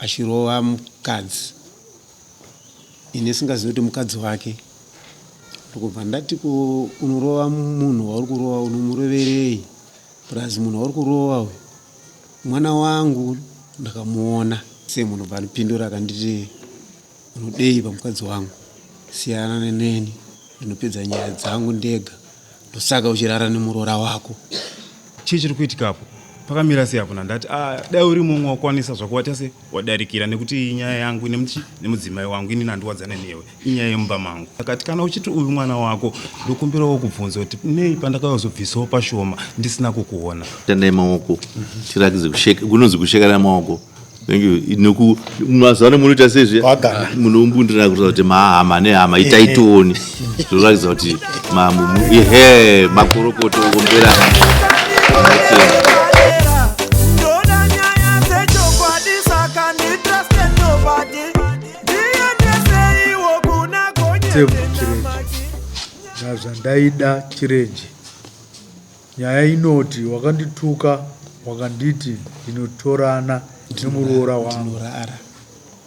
Achirova mukadzi ini singazivi kuti mukadzi wake ndokubva ndati ko unorova munhu wauri kurova unomuroverei plus munhu wauri kurova uyu mwana wangu ndakamuona semunhu bva andipindura akanditi unodei pamukadzi wangu siyana neneni ndinopedza nyaya dzangu ndega ndosaka uchirara nemuroora wako. Chii chiri kuitika apo? Pakamira sei apo? Ndandati ah, dai uri mumwe wakwanisa zvako waita se wadarikira nekuti inyaya yangu nemuchi nemudzimai wangu inini handiwadzane newe inyaya yemumba mangu. Akati kana uchiti uyu mwana wako ndokumbirawo kubvunza kuti nei pandakazobvisawo pashoma ndisina kukuona. Tandai maoko tirakidze kusheka kunonzi kushekana maoko. Thank you. Noku mazuva ano munoita sei zviya? Wagara. Munombundirana kuratidza kuti mahama nehama itai tione. Zvinoratidza kuti ma- mu- mu- ehe makorokoto omberana. Tinotenda. Ndoda nyaya dzechokwadi saka nditruste nobody ndiendeseiwo kuna Save gonyeti Chirenje. namaki Ndazvandaida Chirenje. Nyaya inoti wakandituka wakanditi ndinotorana nemuroora wangu. Ndinorara.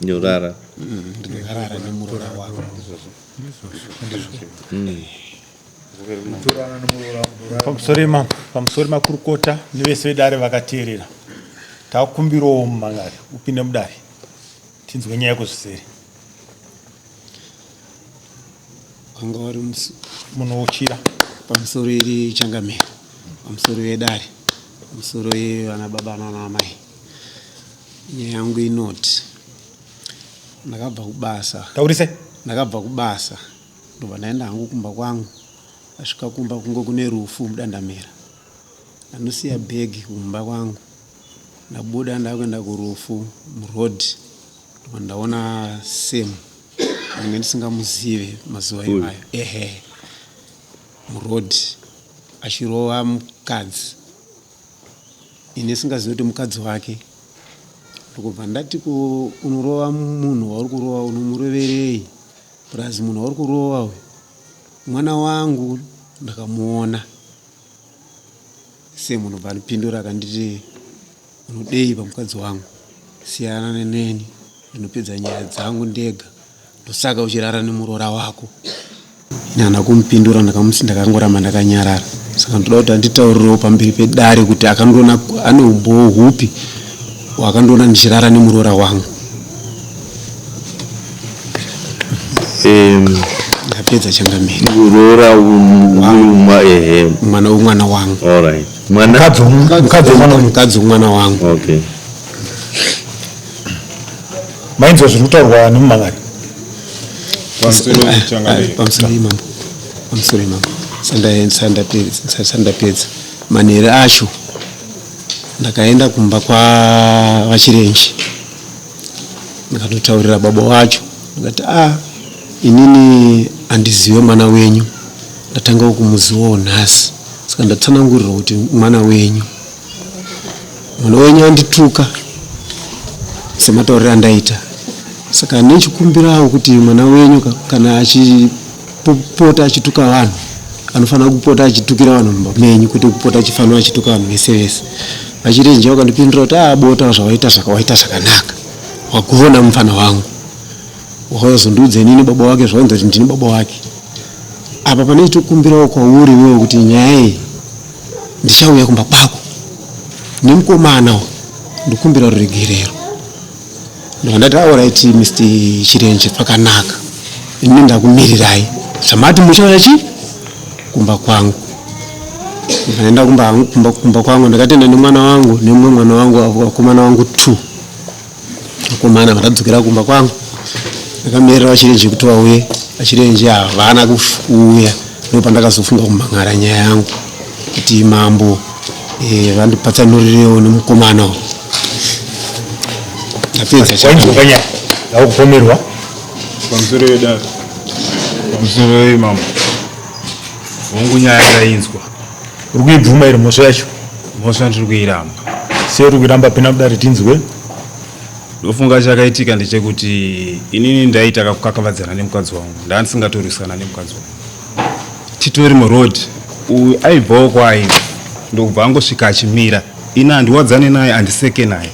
Ndinorara. Ndinorara nemuroora wangu. Torana nemuroora wangu. Pamusoro imambo, pamusoro makurukota nevese vedare vakateerera. Takumbirawo mumangari upinde mudare tinzwe nyaya yako zvizere. Wanga uri musi Munouchira. Pamusoro iri changamire, pamusoro yedare, pamusoro yevana baba nana amai. Nyaya yangu inoti ndakabva kubasa. Taurise. Ndakabva kubasa ndobva ndaenda hangu kumba kwangu. Ndasvika kumba kunge kune rufu mudandamera. Ndanosiya bhegi kumba kwangu. Ndabuda ndakuenda kurufu muroad ndobva ndaona Sam ndinge ndisingamuzive mazuva iwayo ehe muroad achirova mukadzi ini singazivi kuti mukadzi wake ndokubva ndati ko unorova munhu wauri kurova unomuroverei plus munhu wauri kurova uyu mwana wangu ndakamuona semunhu bva andipindura akanditi Unodei pamukadzi wangu? Siyana neneni ndinopedza nyaya dzangu ndega ndosaka uchirara nemuroora wako. Ini handina kumupindura ndakamusi ndakangoramba ndakanyarara saka ndoda kuti anditaurirewo pamberi pedare kuti akandiona ane umbowo hupi hwaakandiona ndichirara nemuroora wangu. Ndapedza changamire. Muroora ehe. Mwana wemwana wangu. All right. Mwana Mukadzi womu- mukadzi wemwana wenyu. Mukadzi wemwana wangu. Okay. Mainzwa zviri kutaurwa nemumhan'ari. Pamusoro changamire. Pamusoro imambo. Pamusoro imambo. Sandapedza sandapedza. Manheru acho ndakaenda kumba kwa vaChirenje. Ndakatotaurira baba wacho ndikati ah inini handizive mwana wenyu ndatangawo kumuzivawo nhasi saka ndatsanangurirwa kuti mwana wenyu mwana wenyu andituka sematauriro andaita saka nechikumbirawo kuti mwana wenyu kana achipota achituka vanhu anofanira kupota achitukira vanhu mumba menyu kwete kupota achifanira achituka vanhu vese vese vachirenje vakandipindura kuti ah bota zvawaita zvakawaita zvakanaka wagona mufana wangu wakazondiudza inini baba wake zvaunza kuti ndini baba wake apa pane chitokumbirawo kwauri iwewe kuti nyaya iyi ndichauya kumba kwako nemukomana uyu ndikumbira ruregerero ndobva ndati aorit Mr Chirenje pakanaka ini ndakumirirai zvamati muchauya chi kumba kwangu ndaenda kumba, kumba, kumba kwangu ndakatenda nemwana wangu nemumwe mwana wangu vakomana wangu two vakomana vandadzokera kumba kwangu ndakamirira vachirenje kuti vauye vachirenje havana kuuya ndopandakazofunga kumhan'ara nyaya yangu kuti mambo eh, vandipatsanurirewo nemukomana uyu ndapedza Wainzwa nyaya yakupomerwa. Pamusoro yedare. Pamusoro yemambo. Hongu nyaya ndainzwa. Uri kuibvuma here mhosva yacho? Mhosva ndiri kuiramba. Sei uri kuiramba pina kudare tinzwe? Ndofunga chakaitika ndechekuti inini ndaita kakukakavadzana nemukadzi wangu. Ndandisingatorwisana nemukadzi wangu. Titori muroad uyu aibvawo kwaaibva ndokubva angosvika achimira. Ini handiwadzane naye handiseke naye.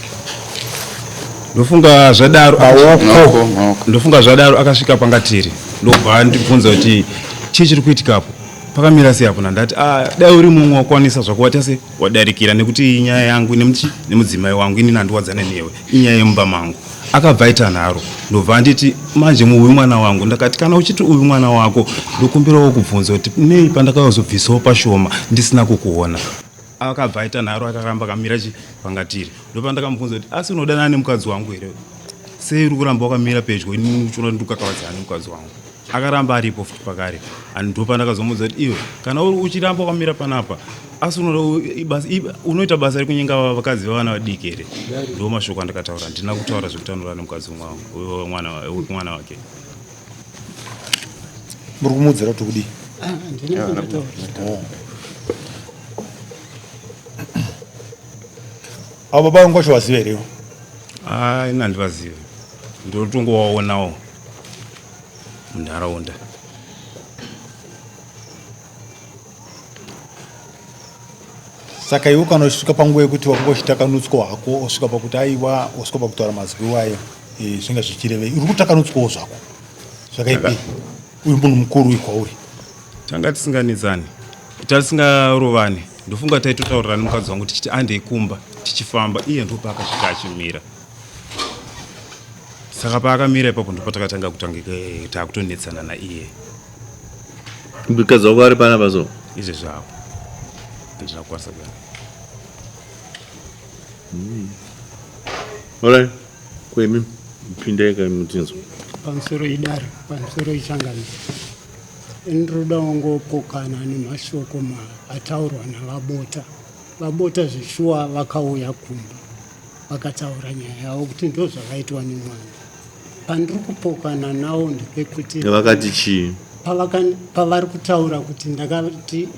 Ndofunga zvadaro Maoko. Maoko. Ndofunga zvadaro akasvika panga tiri ndobva andibvunza kuti chii chiri kuitikapo pakamira sei apo ndandati ah, dai uri mumwe wakwanisa zvako waita se wadarikira nekuti inyaya yangu nemuchi nemudzimai wangu inini handiwadzane newe inyaya yemumba mangu akabva aita nharo ndobva anditi manje muuyu mwana wangu ndakati kana uchiti uyu mwana wako ndokumbirawo kubvunza kuti nei pandakazobvisawo pashoma ndisina kukuona akabva aita nharo akaramba akamira chi panga tiri ndopandakamubvunza kuti asi unodanana nemukadzi wangu here sei uri kuramba wakamira pedyo inini uchiona kuti ndikukakavadzana nemukadzi wangu akaramba aripo futi pakare and ndopandakazomuudza kuti iwe kana uri uchiramba wakamira panapa asi unoita basa rekunyenga vakadzi vevana vadiki here ndo mashoko andakataura handina kutaura zvekutanura nemukadzi wemwana wake Muri kumuudzira kuti kudii? Ah, handina kundataura. Avo baba vangu vacho vaziva here ivo? Ah, ini handivazive ndotongowaonawo munharaunda Saka iwe kana uchisvika panguva yekuti wakanga uchitakanutswa hako osvika pakuti aiwa osvika pakutaura mazwi iwayo eh, zvinga zvichirevei uri kutakanutswawo zvako zvakaipei uyu munhu mukuru uyu kwauri tanga tisinganetsani tasingarovani ndofunga taitotaurirana nemukadzi wangu tichiti andei kumba tichifamba iye ndopaakasvika achimira saka paakamira ipapo ndopatakatanga kutanga eh, takutonetsana naiye Mukadzi wako ari panapa so? Izvezvi havo handina kukwanisa kuenda. Alright. Kwemi pindai kai mutinzwa. Pamusoro idare, pamusoro ichangamire. Ndinoda kungopokana nemashoko ataurwa naVaBota. VaBota zveshuwa vakauya kumba vakataura nyaya yavo kuti ndozvakaitwa nemwana. Pandiri kupokana nawo ndepekuti Vakati chii? Pavari kutaura kuti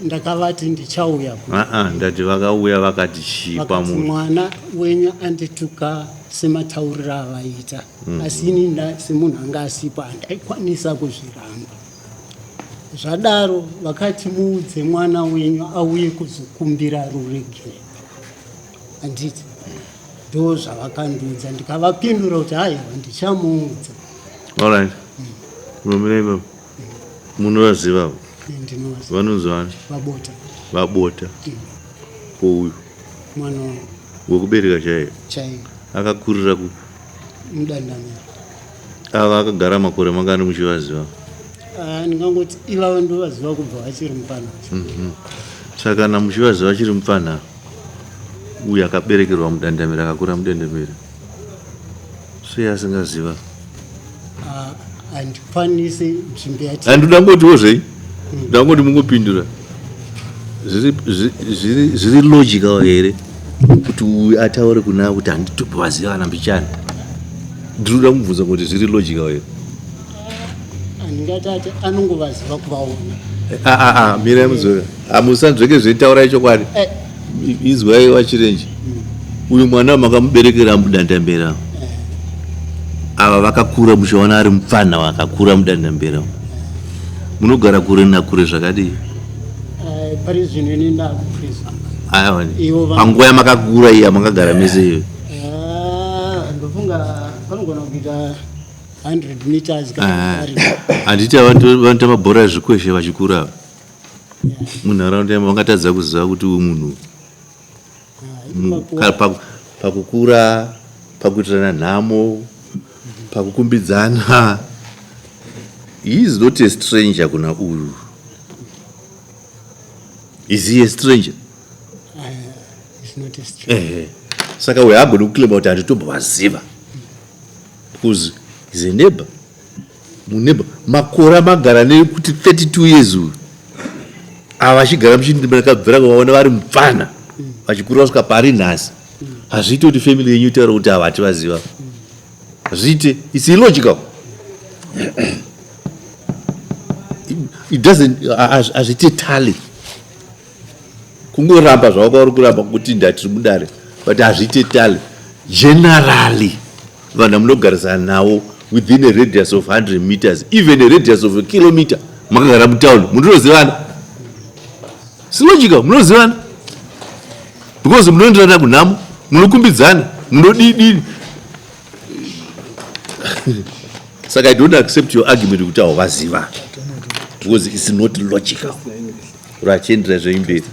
ndakavati ndichauya ku Aa, ndati vakauya vakati chii vakati kwamuri? mwana wenyu andituka sematauriro avaita asi ini semunhu anga asipo handaikwanisa kuzviramba. Zvadaro vakati muudze mwana wenyu auye kuzokumbira ruregerero. Handiti ndo zvavakandiudza ndikavapindura kuti haiwa ndichamuudza. Alright. Unomira ipapo. Munovaziva avo? Ndinovaziva. Vanonzi vani? VaBota. VaBota. Ko uyu? Mwana wangu. Wekubereka chaiye? Chaiye. Akakurira kupi? Mudandamira. Ava akagara makore mangani muchivaziva? Ah, ndingangoti ivava ndovaziva kubva vachiri mupfana. Saka kana muchivaziva vachiri mupfana, uyu akaberekerwa mudandamira akakura mudandamira, sei asingaziva? Ah, handikwanisi nzvimbo yati. Handinoda ngotiwo zvei? Ndangoti mungopindura. Zviri logical here kuti uyu ataure kuna kuti handitovaziva kana mbichana? Ndinoda kubvunza kuti zviri logical here? Handingati ati anongovaziva kuvaona. Ah, ah, ah, mirai mudzore. Hamusanzveke zvetaurai chokwadi. Eh. Izwai wachirenje. Uyu mwana makamuberekera mudandambera. Ava vakakura muchiona ari mupfana vakakura mudandambera. Munogara kure nakure zvakadii? Eh, pari zvino ini ndakuprison. Aiwa. Ivo Panguva yamakakura iya makagara mese iyo. Ah, ndofunga panogona kuita 100 meters kana Ah, kudarika. Handiti vanoita mabhora ezvikweshe vachikura ava. Munharaunda yamo vangatadza kuziva kuti uyu munhu pakukura, pakuitirana nhamo, pakukumbidzana. He is not a stranger kuna uyu. Is he a stranger? He's not a stranger. Ehe. Saka uyu haagoni kuclaima kuti handitombovaziva. Because he's a neighbor. Muneighbor. Makore amagara nekuti 32 years uyu. Ava vachigara muchindibvira kuvaona vari mupfana. Vachikura kusvika pari nhasi. Hazviite kuti family yenyu itaure kuti ava hativaziva. Hazviite. It's illogical. It doesn't, hazviite tally. Kungoramba zvavo kwauri kuramba kuti ndatiri mudare, but hazviite tally. Generally, vanhu vamunogarisana navo within a radius of 100 meters, even a radius of a kilometer, makagara mutown, munotozivana. It's logical, munozivana. Because munoenderana kunhamo, munokumbidzana, munodidini. Saka I don't accept your argument kuti hauvaziva because it's not logical. Rachiendera zvenyu mberi.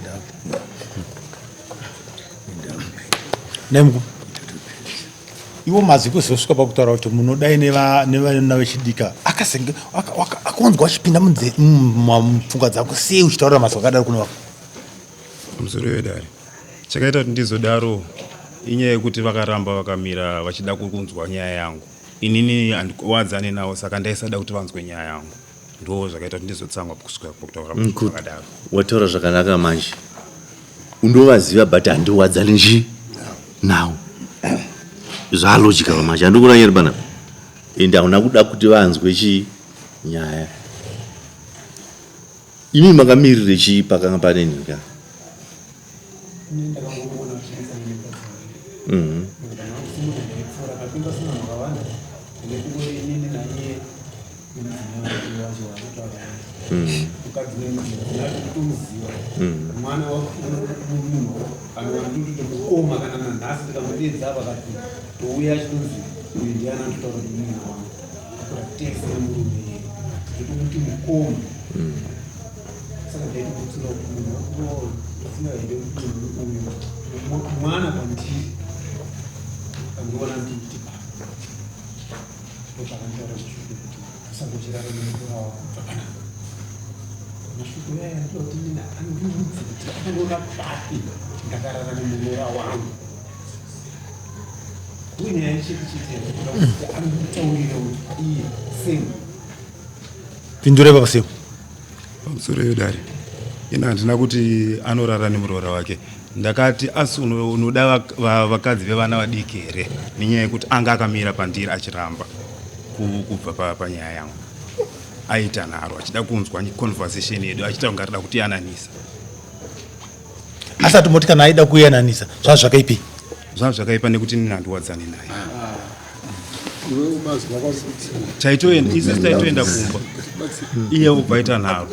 Nemku iwo mazwi kuzosvika pakutaura kuti munodai nevana vechidika akazenge akonzwa achipinda mupfungwa dzako sei uchitaurira mazwi akadaro kune vako Pamusoro wedare, chakaita kuti ndizodaro inyaya yekuti vakaramba vakamira vachida kunzwa nyaya yangu. Inini handiwadzane navo saka ndaisada kuti vanzwe nyaya yangu. Ndo zvakaita kuti ndizotsamwa kusvika pakutaura Good. zvakadaro. Wataura zvakanaka manje. Undovaziva but handiwadzani nji now. Zvalogical manje handikuona nyari panapa. And hauna kuda kuti vanzwe chii nyaya. Imi makamirire chii pakanga pane nyika? Saka ndaitokutsura kuti munhu wakuziva here kuti munhu uyu mwana kwandiri andiona ndikuti baba ndopakandiara kushuku kuti usangochirara nemukura wako kubva panapa mashoko yaya ndoda kuti nina andiudze kuti akandiona papi ndakarara nemuroora wangu unyaya chete chete yakuda kuti anditaurire kuti iye same. Pindura baba Semu. Pamusoro yedare, ini handina kuti anorara nemuroora wake. Ndakati asi unoda vakadzi vevana vadiki here nenyaya yekuti anga akamira pandiri achiramba kubva panyaya yangu. Aita nharo achida kunzwa conversation yedu achiita kunge arida kutiyananisa. Asi atomboti kana aida kuyananisa zvava zvakaipei? Zvava zvakaipa nekuti nini handiwadzani naye. Taitoenda isusu taitoenda kumba iye obva aita nharo.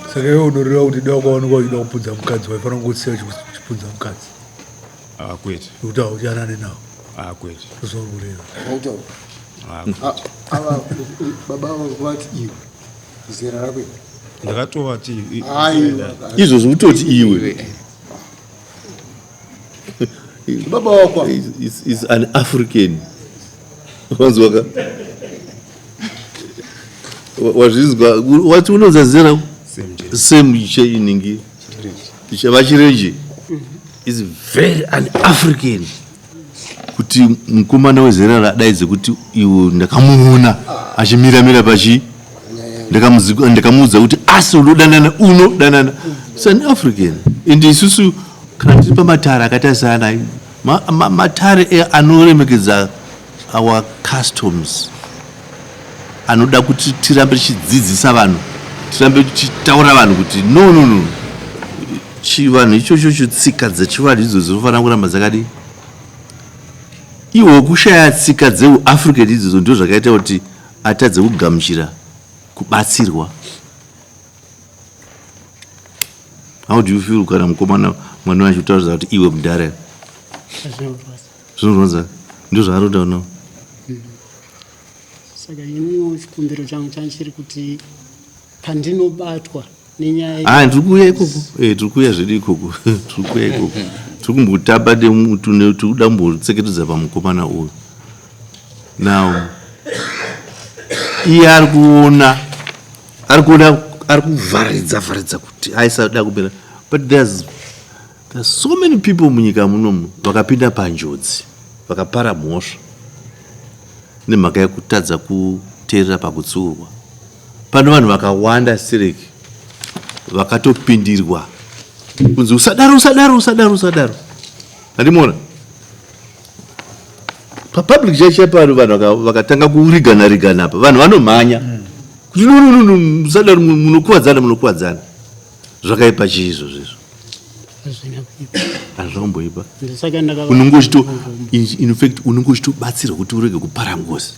Saka iwe unoreva kuti dai wakaonekwa uchida kupunza mukadzi waifanira kungosiya uchipunza mukadzi? Ah, kwete. Nekuti hauchanani nawo. Ah, kwete. Ndozvauri kureva. Ah, kwete. Ava baba ava vati iwe zera rako iri. Ndakatovati Aiwa. Izvozvo kutoti iwe. Baba wako. Is an African. Wanzwa ka? Wazvinzwa wati unonza zera same cheiningi. Vachirenje is very an African. Kuti mukomana wezera radaidze kuti iwe ndakamuona achimira mira pachi ndakamuudza kuti asi unodanana unodanana. It's an African. And isusu kana tiri pamatare akaita saana matare anoremekedza our customs, anoda kuti tirambe tichidzidzisa vanhu, tirambe tichitaura vanhu kuti no no no, chivanhu ichocho, tsika dzechivanhu idzodzo dzinofanira kuramba dzakadii. Iwo kushaya tsika dzeuAfrican idzodzo ndo zvakaita kuti atadze kugamuchira kubatsirwa. How do you feel kana mukomana mwana wacho kutaura kuti iwe mudhara? Zvinorwadza. Ndizvo zvaari kutaura nawo. Saka iniwo chikumbiro changu changu chiri kuti pandinobatwa nenyaya Ah, tiri kuuya ikoko. Tiri kuuya zvedu ikoko. Tiri kuuya ikoko. Tiri kumbotamba tiri kuda kumbotsekeredza pamukomana uyu. Now, iye ari kuona, ari kuona, ari kuvharidza vharidza kuti aisada kupinda. But there's so many people munyika munomu vakapinda panjodzi, vakapara mhosva nemhaka yekutadza kuteerera pakutsurwa. Pane vanhu vakawanda stereki vakatopindirwa kunzi usadaro, usadaro, usadaro, usadaro. Handimuona papublic church pano vanhu vakatanga kurigana rigana apa, vanhu vanomhanya kuti no, no, no, no, musadaro, munokuwadzana, munokuwadzana. Zvakaipa chii izvozvo izvo? Hazvina kuipa. Hazvina kumboipa. Ndosaka ndakava Unenge uchito, in fact unenge uchitobatsirwa kuti urege kupara ngozi.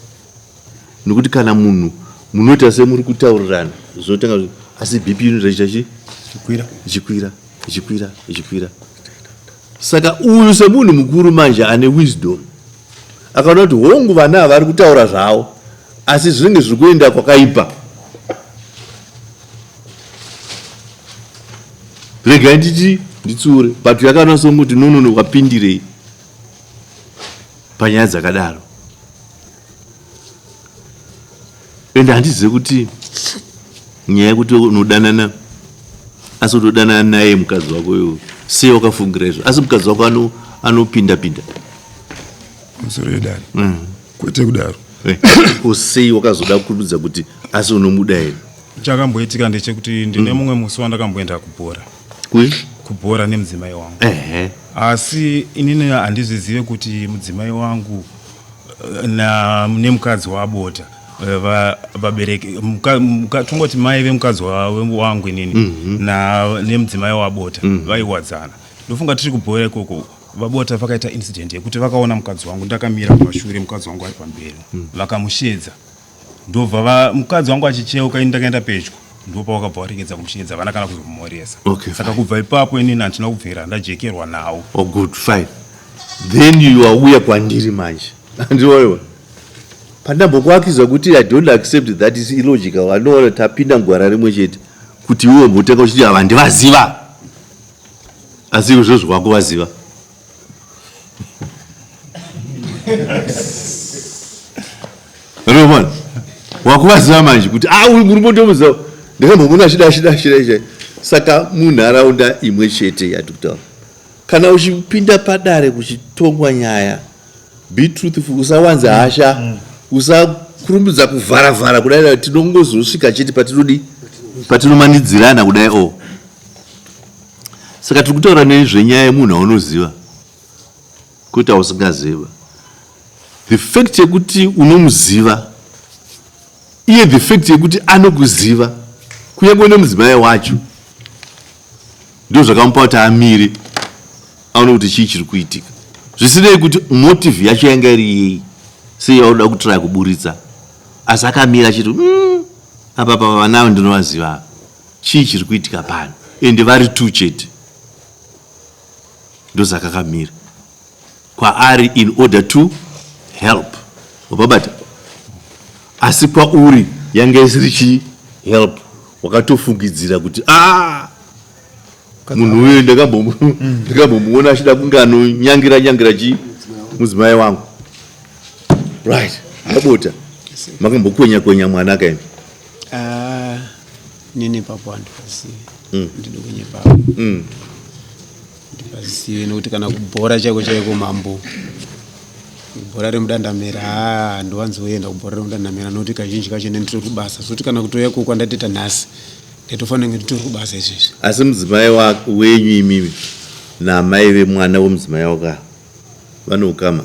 Nekuti kana munhu munoita semuri kutaurirana zvinotanga, asi BP inoita chiita chi? Ichikwira. Ichikwira, ichikwira, ichikwira. Saka uyu semunhu mukuru manje ane wisdom akaona kuti hongu vana ava vari kutaura zvavo, Asi zvinenge zviri kuenda kwakaipa. Regai nditi nditsiure but yakanasonguti no no no wapindirei panyaya dzakadaro. Ende handizive kuti nyaya yekuti unodanana asi utodanana naye mukadzi wako iwe sei wakafungira izvo asi mukadzi wako anopinda pinda musoro yedare mm. Kwete kudaro. Eh, ko sei wakazoda kurudza kuti asi unomuda here? Chakamboitika ndechekuti ndine mm. mumwe musi wandakamboenda kubhora. Kui? Kubhora nemudzimai wangu. Ehe. Asi inini handizvizive kuti mudzimai wangu eh, na nemukadzi waabota eh, vabereki tongoti mai vemukadzi wangu inini mm -hmm. na nemudzimai wabota mm -hmm. vaiwadzana ndofunga tiri kubhora ikoko VaBota vakaita incident yekuti vakaona mukadzi wangu ndakamira kumashure mukadzi wangu ari pamberi mm. Vakamushedza ndobva mukadzi wangu achicheuka ini ndakaenda pedyo ndopavakabva varegedza kumushedza vana kana kuzomumhoresa okay, saka kubva ipapo inini handina kubvira ndajekerwa nawo. Oh, good fine then you wauya kwandiri manje andiwaiwa pandambokuakiza kuti i don't accept that is illogical anoona tapinda mugwara rimwe chete kuti iwe mbotanga uchiti ava ndivaziva asi izvozvo wakuvaziva Roman wakuvaziva manje kuti ah uyu murume ndomuziva ndakambomuona achida achida achida achida saka munharaunda imwe chete yatikutaura kana uchipinda padare kuchitongwa nyaya be truthful usawanze hasha mm. usakurumidza kuvharavhara kudai tinongozosvika chete patinodi patinomanidzirana kudai o oh. Saka tiri kutaura nezvenyaya yemunhu aunoziva kwete ausingaziva. The fact yekuti unomuziva iye the fact yekuti anokuziva kunyange nemudzimai wacho ndo zvakamupa kuti amire aone kuti chii chiri kuitika zvisinei kuti motive yacho yanga iri yei sei yauda kutraya kuburitsa asi akamira achiti mm, apa pa vana avo ndinovaziva Chii chiri kuitika pano? Ende vari two chete. Ndosaka akamira kwaari in order to help. Wapabata? Asi kwauri yanga isiri chii? Help. Wakatofungidzira kuti ah munhu uyu ndakambomuona achida kunge anonyangira nyangira chii mudzimai wangu. Right. Mabota. Makambokwenya kwenya mwana kaini. Ah, nini papo handipazive mm. ndidi kunyepapo mm. ndipazive nekuti kana kubhora chaiko chaiko mambo bhora remudandamera haa handiwanzoenda kubhora remudandamera nokuti kazhinji kacho ne nditori kubasa zvokuti kana kutouya ko kwandatoita nhasi ndaitofanira kunge nditori kubasa izvezvi asi mudzimai wenyu imimi namai vemwana wemudzimai waka vane ukama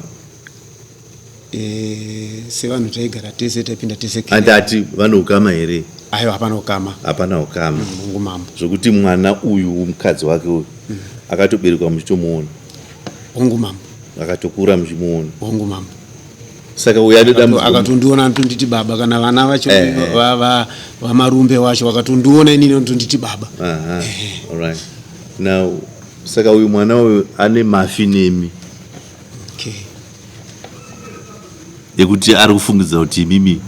Eh, sevanhu taigara tese taipinda tese andati vane ukama here aiwa hapana ukama hapana ukama mm, mambo zvokuti mwana uyu mukadzi wake uyu mm. akatoberekwa muchitomuona hongu mambo akatokura muchimuona hongu mambo saka uyu ane dambudziko akatondiona anotonditi baba kana vana vacho eh, eh. vamarumbe wacho vakatondiona inini anotonditi baba alright now saka uyu mwana uyu ane mafi nemi okay. Yekuti ari kufungidzira kuti imimi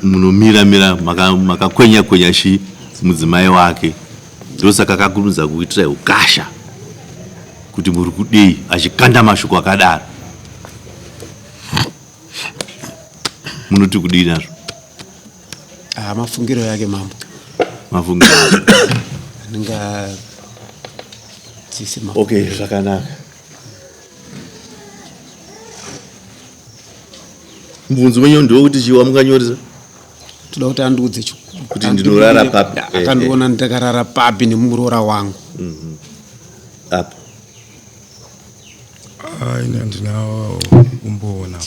munomira mira makakwenya kwenya shi mudzimai wake ndosaka akakurumidza kuitirai ukasha kuti muri kudei achikanda mashoko akadaro munoti kudii nazvo ah, mafungiro yake mambo mafungiro anenge okay zvakanaka mubvunzo wenyu ndewekuti chii wamunganyoresa toda kuti andiudze kuti ndinorara papi eh, eh. akandiona ndakarara papi nemuroora wangu mhm. apa ini handina kumboona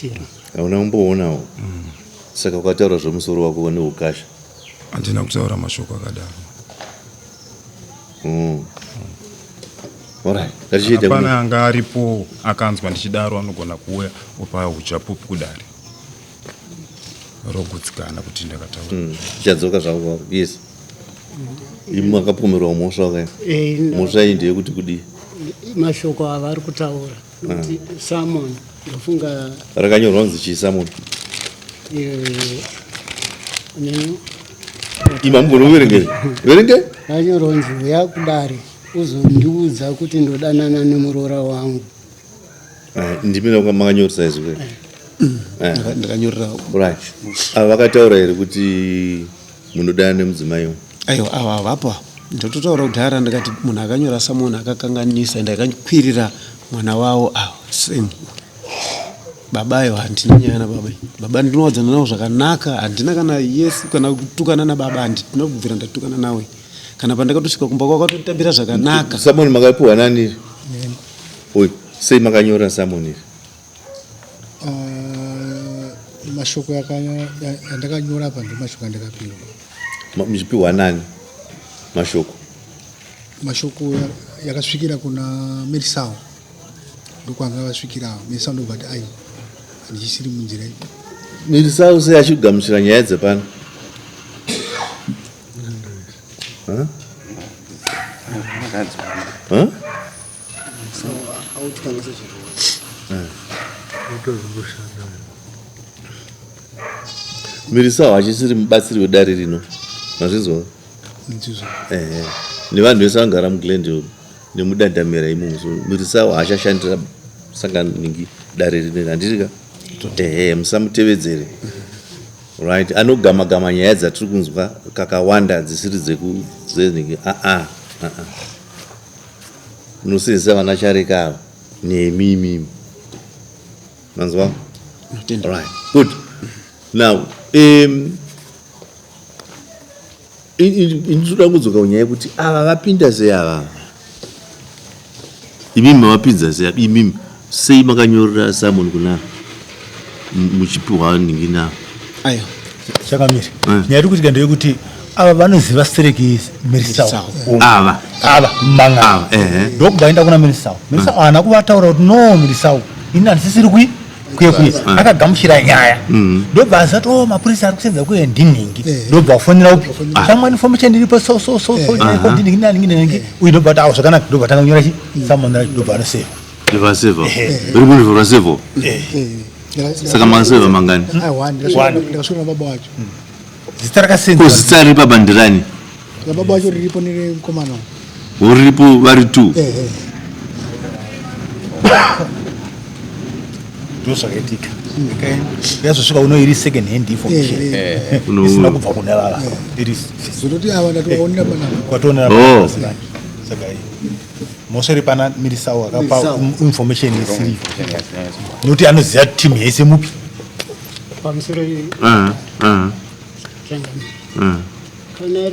hauna kumboonawo mm. saka ukataura zvemusoro wako neukasha handina kutaura mashoko akadaro Mm. Hapana anga aripo akanzwa ndichidaro anogona kuuya opa uchapupu kudare rogutsikana kuti ndakataura. Mm, tichadzoka zvako yes. Imi makapomerwa mhosva kai? Eh, mhosva iyi ndeyekuti kudii? Mashoko avari kutaura kuti ah. Samon ndofunga rakanyorwa kunzi chii Samon? Ima mugone kuverengei. Verenge? Ranyorwa nzi uya kudare uzondiudza kuti ndodanana nemuroora wangu. Ah, ndimi makanyoresa izvi eh. Eh. Ndakanyorera. Right. Ava vakataura here kuti munodana nemudzimai uyu? Aiwa, ava havapo. Ndototaura kudhara ndikati munhu akanyora samunhu akakanganisa ende akakwirira mwana wavo ava same. Baba ayo handina nyaya nababa. Baba ndinowadzana navo zvakanaka, handina kana yes kana kutukana nababa handina kubvira ndatukana nawe. Kana pandakatosvika kumba kwako akatotambira zvakanaka. Samoni makapiwa nani? Oyi, sei makanyora samoni iri? Ah, mashoko yandakanyora apa ndemashoko andakapiwa. Muchipiwa nani mashoko? Mashoko yakasvikira kuna Merisao. Ndokwanga vasvikira Merisao ndobva ati ai handichisiri munzira iyi. Merisao sei achigamuchira nyaya dzepano? Huh? Huh? Mirisao hachisiri mubatsiri wedare rino mazvinzwa ehe nevanhu vese vangara muglendale nemudandamera imomo so mirisao haachashandira sangano ningi dare rino handiti ka ehe musamutevedzere right anogama gama nyaya dzatiri kunzwa kakawanda dzisiri dzeku dzeningi aa aa munosenzesa vana chareka ava nemi imimi manzwa right good now um, ndinoda kudzoka kunyaya yekuti ava vapinda sei ava imimi mavapinza sei imimi sei makanyorera samon kuna muchipiwa nhingi navo ayo chakamira eh. nyaya iri kuitika ndeyekuti ava vanoziva stereki mirisau ava ava mang'a ndokubva aenda kuna mirisau mirisau haana kuvataura kuti no mirisau ini handisisiri kui kuye kuye eh. akagamuchira nyaya mm. ndobva azati o oh, mapurisa ari kusenza kuye ndinhingi eh. ndobva afonera upi ah. shamwani information iripo so so so so ndinhingi naningi naningi uyu ndobva ati awo zvakanaka ndobva atanga kunyora chi mm. samoni racho ndobva anoseva ndobva aseva uri munhu raseva saka makaseva mangani ndakasvika baba wacho mm. zita rakasenza zita riri pabandirani rababa wacho riripo neremukomana riripo vari two ndozvakaitika yazosvika uno iri second hand information isina kubva kune vava iri zototi ava ndatovaonera panapa kwationera oh. saka mhosva iri pana mirisau akapa information isiri nokuti anoziva team yese mupi pamusoro kana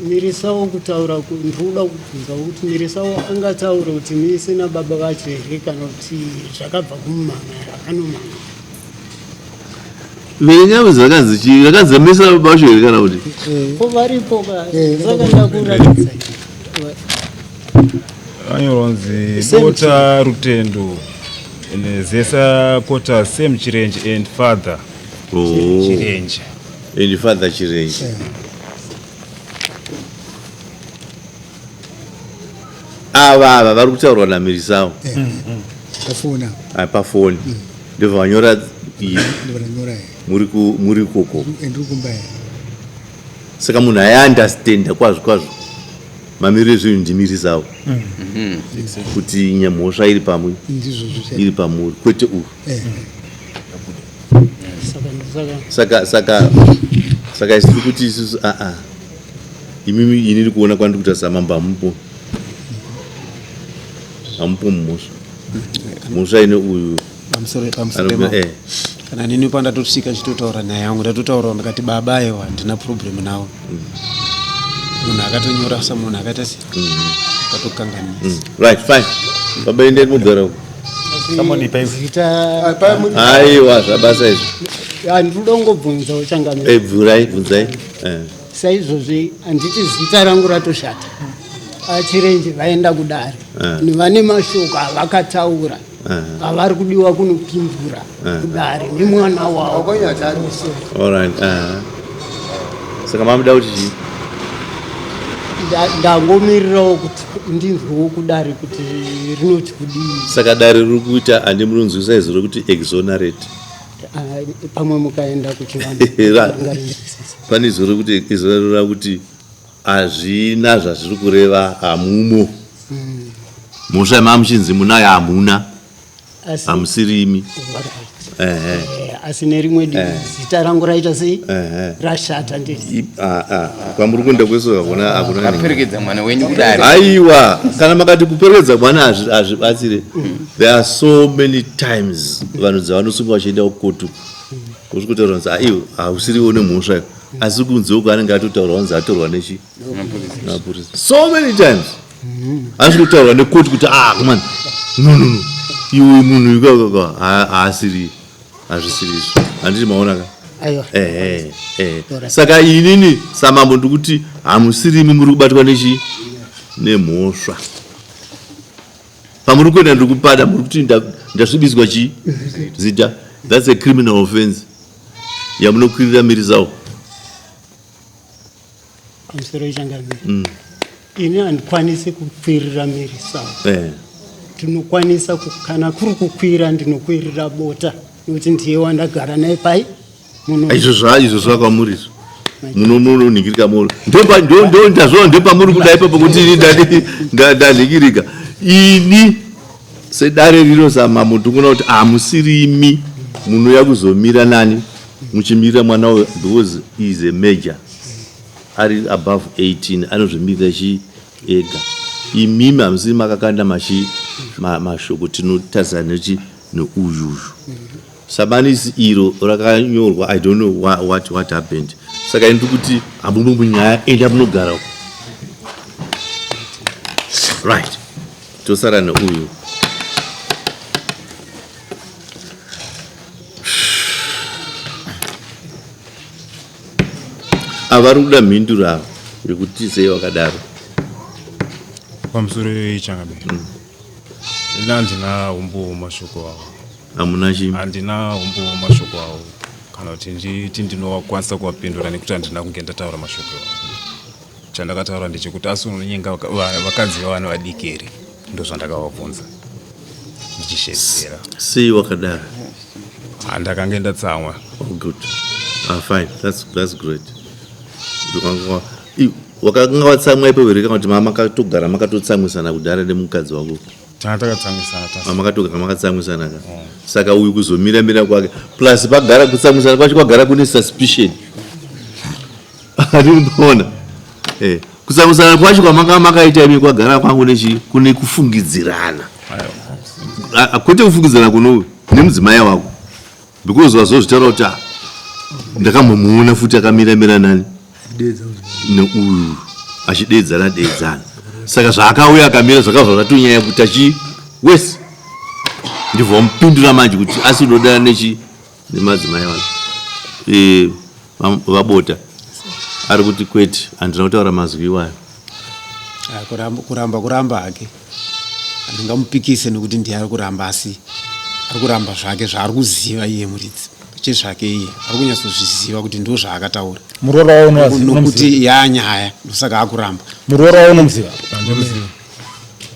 mirisawo kutaura ndikuda kubvunza kuti mirisawo angataure kuti mise nababa vacho here kana kuti zvakabva kumumama anomama verenga zvakanzi chii zvakanzi mise nababa vacho here kana kuti ko varipo ka saka ndakuratidza Anyoronzi Bota Rutendo Zesa Kota same Chirenje and father oh. Chirenje and father Chirenje yeah. Ava ava vari kutaurwa naMirisawo yeah. Pafoni ah, pafoni mm. Ndobva vanyora iyi muri ikoko saka munhu aiandastenda kwazvo kwazvo mamiriro ezvinhu ndimirisawo mm. kuti nyamhosva iri pamwe iri pamuri kwete uyu eh. saka saka saka isi tiri kuti isusu aa imimi ini iri kuona kwandiri kuita samambo hamupo hamupo mumhosva mhosva ine uyu pamusoro eh. Kana nini pandatosvika chitotaura nyaya yangu ndatotaura ndikati baba aiwa handina problem nawo mm. Munhu akatonyora samunhu akaita se mm. Akatokanganisa mm. Right fine baba endei mugara uko aiwa zvabasa izvi handinoda kungobvunza uchangamira eh, bvurai bvunzai eh. Saizvozvi handiti zita rangu ratoshata achirenje vaenda kudare vane mashoko avakataura avari kudiwa kunopindura kudare nemwana wavo. Alright. Saka mamuda kuti chii? Ndangomirirawo kuti ndinzwewo kudare kuti rinoti kudii. Saka dare riri kuita handi munonzwisa izwi rekuti exonerate. Ah, pamwe mukaenda kuchivanhu pane izvo rekuti izvo rora kuti hazvina zvazviri kureva hamumo hmm. mhosva yamamuchinzi munayo hamuna hamusiri imi eh, asi nerimwe divi eh. zita rangu raita sei rashata ndiri ah, ah. kwamuri kuenda kwese hakuna hakuna aperekedza mwana wenyu kudare aiwa kana makati kuperekedza mwana hazvibatsire mm. there are so many times vanhu dzavanosungwa vachienda kukotu uri kutaura kunzi aiwa hausiriwo nemhosva iyo asi kunze uko anenge atotaurwa kunzi atorwa nechi mapurisa so many times asi kutaurwa nekoti kuti ah kumani no no no iwe munhu ikakaka haasiri hazvisiri izvo handiti maona ka ehe ehe saka inini samambo ndikuti hamusirimi muri kubatwa nechi nemhosva pamuri kuenda ndiri kupada muri kuti ndasvibiswa chii zita that's a criminal offense yamunokwirira mirisawo pamusoro yechangamire mm. ini handikwanisi kukwirira mirisawo eh. ndinokwanisa kana kuri kukwira ndinokwirira bota nokuti ndiye wandagara naye pai izvo zva izvo zvakwamuri izvo munonhingirika moro ndazvona ndopamuri kuda ipapo kuti ini ndanhingirika ini sedare rino samambo ndikuona kuti hamusirimi munouya kuzomira nani muchimirira mwana uyo because is a major ari above 18 anozvimirira chi ega imimi hamusiri makakanda machi mashoko tinotarisana nechi neuyuyu Samanisi iro rakanyorwa I don't know what, what, what happened. Saka ini ndikuti hamumo munyaya enda munogara uko. Right. Tosara neuyu. Avari kuda mhinduro ava yekuti sei wakadaro. Pamusoro yechangamire. Mm. Ini handina humbowo mashoko awo. Hamuna chii? Handina humbowo mashoko awo kana kuti nditi ndinowakwanisa kuwapindura nekuti handina kunge ndataura mashoko awo. Chandakataura ndechekuti asi unonyenga vakadzi vevana vadiki here? Ndozvandakavabvunza ndichishedzera. Sei wakadaro? Handakange ndatsamwa. Oh, good. Ah, fine. That's, that's great. Wakanga watsamwa ipapo here kana kuti makatogara makatotsamwisana kudhara nemukadzi wako? Tanga takatsamwisana tasi. Ah, makatogara makatsamwisana ka. Mm. Saka uyu kuzomira mira kwake plus pagara kutsamwisana kwacho kwagara kune suspicion. Handiri kuona. Eh, kutsamwisana kwacho kwamanga makaita imi kwagara kwangu nechi kune kufungidzirana. Kwete kufungidzirana kuno nemudzimai wako. Because wazozvitaura kuti ah, ndakambomuona futi akamira mira nani neuyu achideedzana deedzana saka zvaakauya akamira zvakabva zvatonyanya kuti achi wese ndibva wamupindura manje kuti asi unodana nechi nemadzimai vanhu eh, vabota ari kuti kwete handina kutaura mazwi iwayo Ah, kuramba kuramba kuramba hake handingamupikise nekuti ndiye ari kuramba asi ari kuramba zvake zvaari kuziva iye muridzi chezvake iye ari kunyatsozviziva kuti ndo zvaakataura Muroora wavo unovaziva- nokuti unomuziva? yanyaya ndosaka akuramba Muroora wavo unomuziva? Handimuzivi.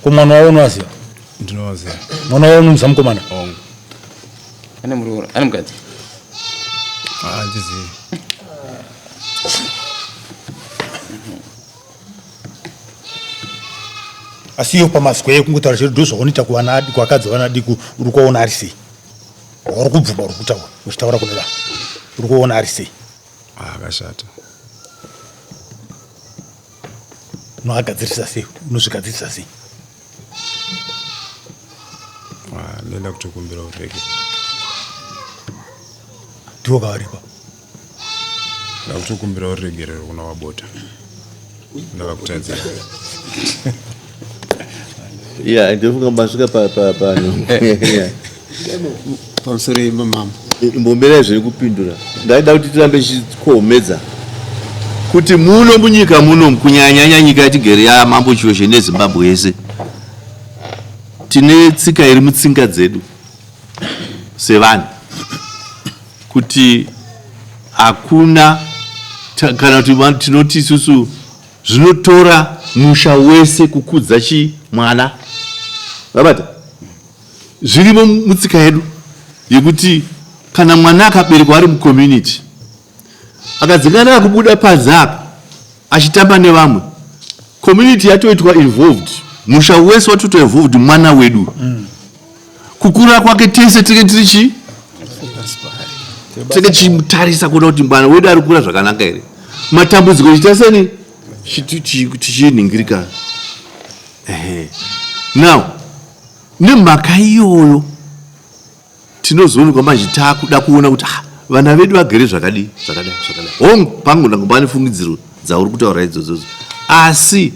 Ko mwana wavo unovaziva? Ndinovaziva. Mwana wavo unomuziva mukomana? Hongu. Ane muroora, ane mukadzi. Handizivi. Asi iyo pamazwi ekungotaura chero ndozvaunoita kuvana kuvakadzi vana diki uri kuona ari sei? Wauri kubvuma uri kutaura uchitaura kune vanhu. Uri kuona ari sei? Akashata. Unoagadzirisa sei? Unozvigadzirisa sei? Ah, ndinoda kutokumbira urege. Ndiwo kavaripa. Ndakutokumbira uregerero kuna wabota. Ndakakutadzira. Yeah, ndofunga masvika pa pa pano. Yeah. Pamusoro yemamambo. Imbomirai zviri kupindura. Ndaida kuti tirambe tichikohomedza kuti muno munyika muno kunyanyanya nyika yatigere yamambo Chiweshe neZimbabwe yese tine tsika iri mutsinga dzedu sevanhu kuti hakuna kana kuti tinoti isusu zvinotora musha wese kukudza chi mwana vabata zvirimo mutsika yedu yekuti Kana mwana akaberekwa ari mucommunity akadzingana kubuda panze apa achitamba nevamwe, community yatoitwa involved, musha wese watoitwa involved, mwana wedu kukura kwake tese tinge tiri chii, tinge tichimutarisa kuona kuti mwana wedu ari kukura zvakanaka here, matambudziko chiita seni tichinhingirika. Ehe, now nemhaka iyoyo tinozoonekwa manje taakuda kuona kuti ah, vana vedu vagere zvakadii, zvakadai, zvakadai. Hongu, pangu ndangu pane fungidziro dzauri kutaura idzodzodzo, asi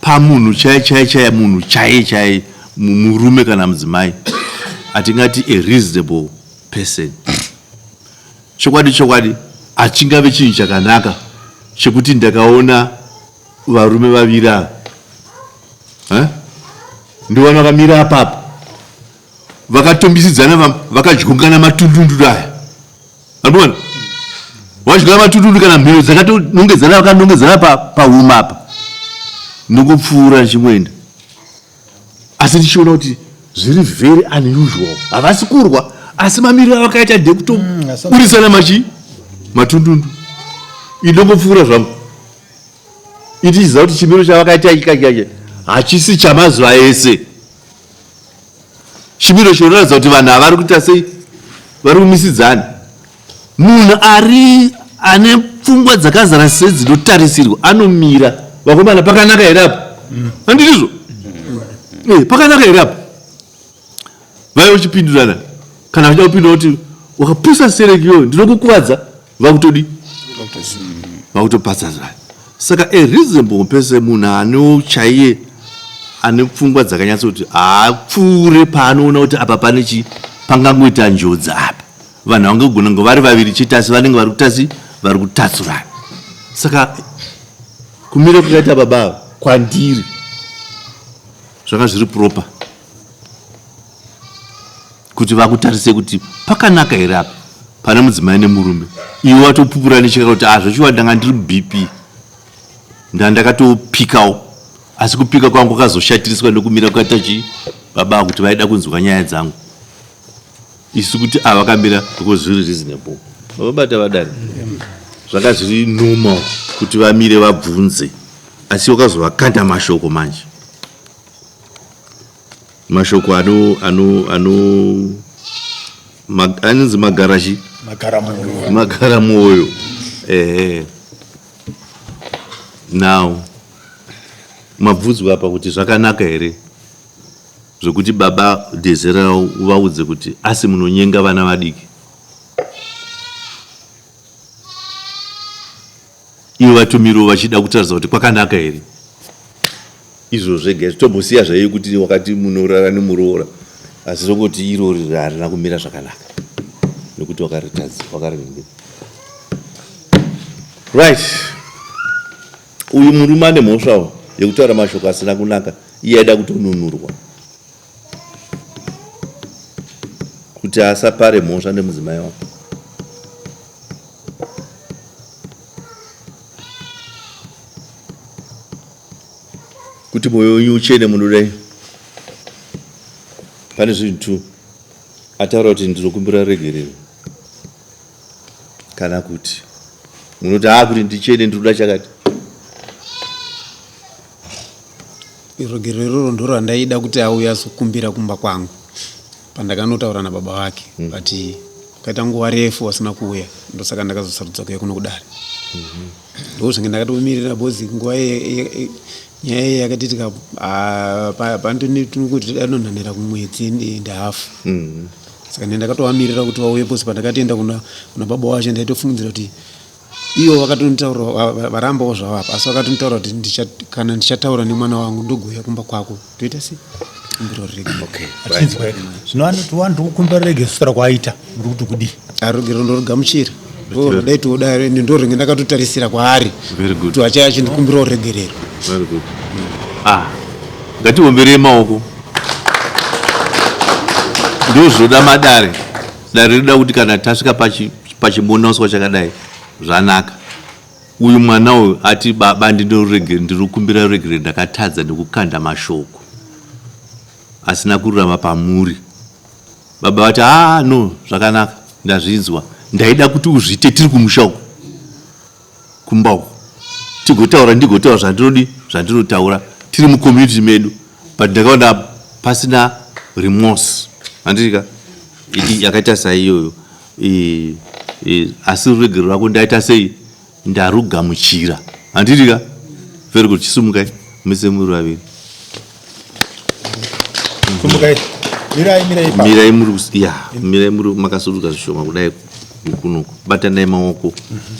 pamunhu chaiye chaiye chaiye, munhu chaiye chaiye, murume kana mudzimai, atingati a reasonable person, chokwadi chokwadi hachingave chinhu chakanaka chekuti ndakaona varume vaviri ava, eh? Ndiwana vakamira apapo vakatombisidzana, vakadyungana matundundu aya, andikuona vadyungana matundundu kana mhino dzakatonongedzana, vakanongedzana pahuma apa, nokupfuura ndichimboenda, asi ndichiona kuti zviri very unusual. Havasi kurwa, asi mamiriro avakaita ndekutoburisana machi matundundu. Indongopfuura zvangu itichiziva kuti chimiro chavakaita ikakacha hachisi chamazuva ese, chimiro chinoratidza kuti vanhu havari kuita sei, vari kumisidzana. Munhu ari ane pfungwa dzakazara sedzinotarisirwa anomira, vakomana, pakanaka here apa? Handitizvo? Pakanaka here apa? Vaive uchipindurana, kana vachida kupindura kuti wakapusa serekiyo, ndinokukuvadza, vakutodi vakutopatsa. Saka a reasonable person, munhu ano chaiye ane pfungwa dzakanyatsa kuti haapfuure paanoona kuti apa pane chi pangangoita njodzi apa, vanhu vangagona kunge vari vaviri chete, asi vanenge vari kutasi vari kutatsurana. Saka kumira kwakaita baba ava kwandiri zvanga zviri proper kuti vakutarise kuti pakanaka here apa pane mudzimai nemurume. Iwe watopupura nechikaka kuti ah, zvachiwa ndanga ndiri BP, ndakatopikawo, asi kupika kwangu kwakazoshatiriswa nekumira kwakaita chi baba, kuti vaida kunzwa nyaya dzangu. Isu kuti ava vakamira because zviri reasonable, vabata vadare, zvanga zviri normal kuti vamire vabvunze, asi wakazovakanda mashoko manje, mashoko ano ano ano anonzi magarashi, magara mwoyo. Ehe, now mabvunzwa apa kuti zvakanaka here zvekuti baba Dhezera uvaudze kuti asi munonyenga vana vadiki, ivo vatumiriwo vachida kutaridza kuti kwakanaka here izvo zvega izvi. Tombosiya zvaiyo kuti wakati munorara nemuroora, asi tongoti irori harina kumira zvakanaka nekuti wakaritadza, wakarinhingira. Right, uyu murume ane mhosvawo yekutaura mashoko asina kunaka. Iye aida kutonunurwa kuti asapare mhosva nemudzimai wake. Kuti mwoyo wenyu uchene munodai, pane zvinhu two ataura kuti ndinokumbira regerero, kana kuti munoti haa, kuti ndichene ndinoda chakati. Ruregerero iroro ndo rwandaida kuti auye azokumbira kumba kwangu pandakanotaura nababa vake, but kaita nguva refu vasina kuuya, ndosaka ndakazosarudza kuuya kuno kudare. Ndo zvange ndakatomirira because nguva nyaya iyi yakatiitika panoti anonhanira kumwedzi and half. Saka ne ndakatovamirira kuti vauye pose. Pandakatoenda kuna baba wacho, ndaitofungidzira kuti ivo vakatonitaura, varambawo zvavo apa, asi vakatonitaura kuti kana ndichataura nemwana wangu ndogouya kumba kwako, toita sei, kumbira ruregerero. Achinzwa zvino anoti wanhu kukumbira ruregerero sutaura kwaaita, muri kuti kudii? Ruregerero ndorugamuchira, ndodai toda, ndorenge ndakatotarisira kwaari Very good. kuti achaya achindikumbira ruregerero. Very good. Ah, ngatiomberei maoko. Ndozvoda madare. Dare rinoda kuti kana tasvika pachimonauswa chakadai zvanaka. Uyu mwana uyu ati baba ndinokumbira ruregerero, ndakatadza nekukanda mashoko. asina kururama pamuri. Baba vati haa no zvakanaka ndazvinzwa ndaida kuti uzviite tiri kumusha uku kumba uku tigotaura ndigotaura zvandinodi zvandinotaura tiri mucommunity medu but ndakaona pasina remorse handitika yakaita saiyoyo asi ruregero rwako ndaita sei Ndarugamuchira. Handiti ka? Very good. Chisumukai. Mese muri vaviri. Sumukai. Mirai mirai ipapo. Mirai muri ya, mirai muri makasuduka zvishoma kudai kunoku. Batanai maoko.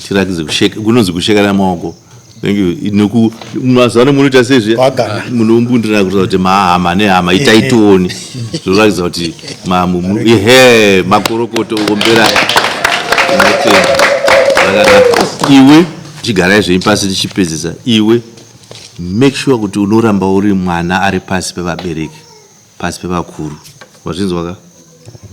Tirakidze kusheka, kunonzi kushekana maoko. Thank you. Noku mazuva ano munoita sei zviya? Munombundira kuratidza kuti mahama nehama itai tione. Zvoratidza kuti ehe makorokoto omberai. Tinotenda. Zvakanaka. Iwe chigarai zvenyu pasi tichipedzisa. Iwe make sure kuti unoramba uri mwana ari pasi pevabereki, pasi pevakuru. Wazvinzwa ka?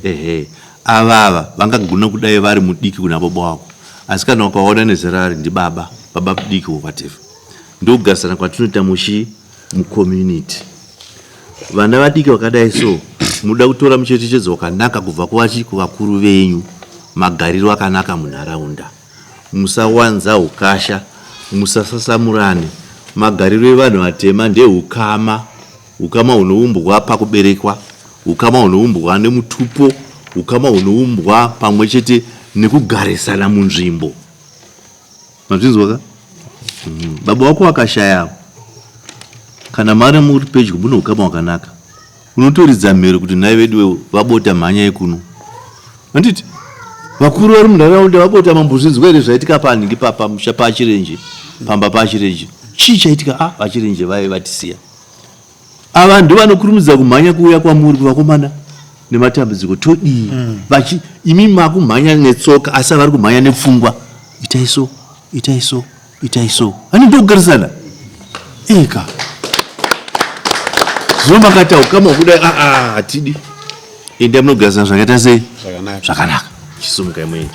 Ehe. Ava ava vangagona kudai vari mudiki kuna baba wako. Asi kana ukaona nezera ari ndibaba, baba mudiki or whatever. Ndokugarisana kwatinoita muchi mucommunity. Vana vadiki vakadai so munoda kutora mucherechedzo wakanaka kubva kuvachi kuvakuru venyu, magariro akanaka munharaunda. Musawanza hukasha, musasasamurane. Magariro evanhu vatema ndeehukama, hukama hunoumbwa pakuberekwa, hukama hunoumbwa nemutupo, hukama hunoumbwa pamwe chete nekugarisana munzvimbo. Mazvinzwa ka? Mm. Baba wako wakashaya kana mari muri pedyo mune ukama hwakanaka. Unotoridza mhere kuti nhai veduwe vabota mhanyai kuno. Handiti? Vakuru vari munharaunda vabota mambozvinzwa here zvaitika panhingi pamusha pachirenje pamba pachirenje. Chii chaitika? Ah, vachirenje vaye vatisiya. Ava ndovanokurumidza kumhanya kuuya kwamuri kuvakomana nematambudziko todii mm. vachi imi makumhanya netsoka asi avari kumhanya nepfungwa itai so itai so itai so ani ndokugarisana eka zvino makati aukama hwekudai aa ah, ah, hatidi endai munogarisana zvakaita sei zvakanaka chisumukai muende.